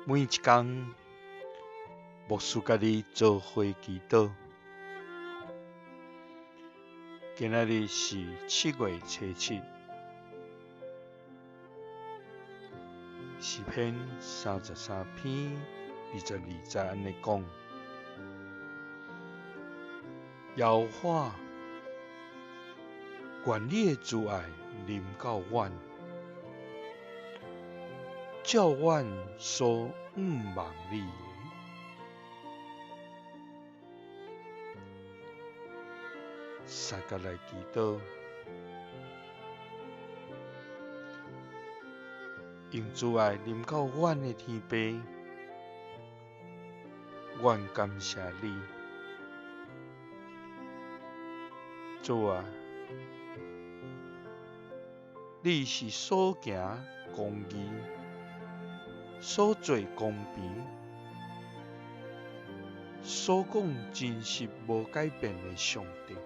每一工，牧師佮你做伙祈禱。今仔日是7月初7，詩篇33篇22節按呢講：耶和華，願你的慈愛臨到阮，照阮所向望你的。三佮來祈禱，用慈愛臨到阮的天父，阮感謝你，主啊，你是所行公義、所做公平、所講真實無改變的上帝。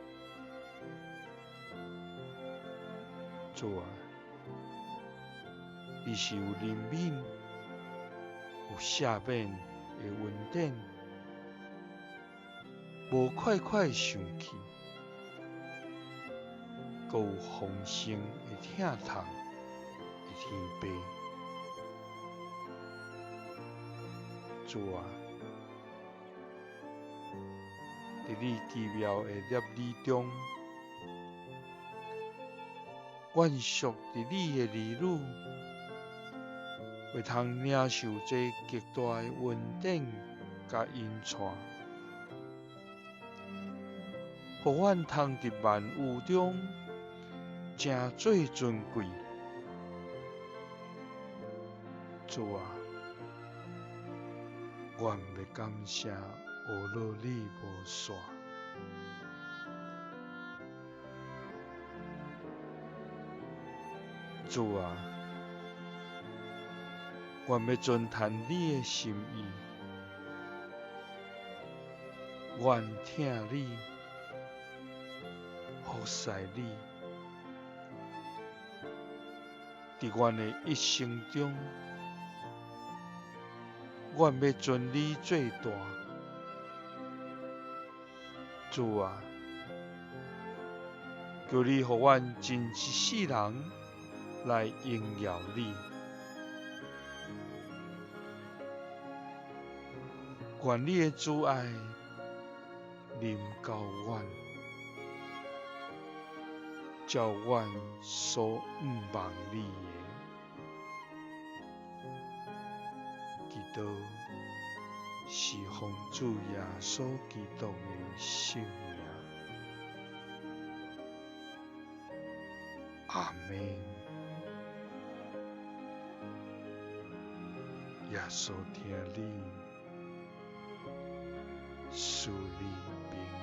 主啊，你是有憐憫、有赦免的恩典，無快快生氣，閣有豐盛的疼痛的天父。主啊，佇你奇妙的摄理中，阮屬佇你的兒女，會通領受這極大的恩典佮引帶，予阮通佇萬有中誠做尊貴。主啊，阮欲感謝呵咾你無煞。主啊，阮欲遵趁你的心意，阮疼你，服侍你，佇阮的一生中，阮欲尊你做大。主啊，求你予阮盡一世人來榮耀你。願你的慈愛臨到阮，照阮所向望你的。祈禱是奉主耶穌基督的聖名。阿們。耶穌疼你，賜你平安。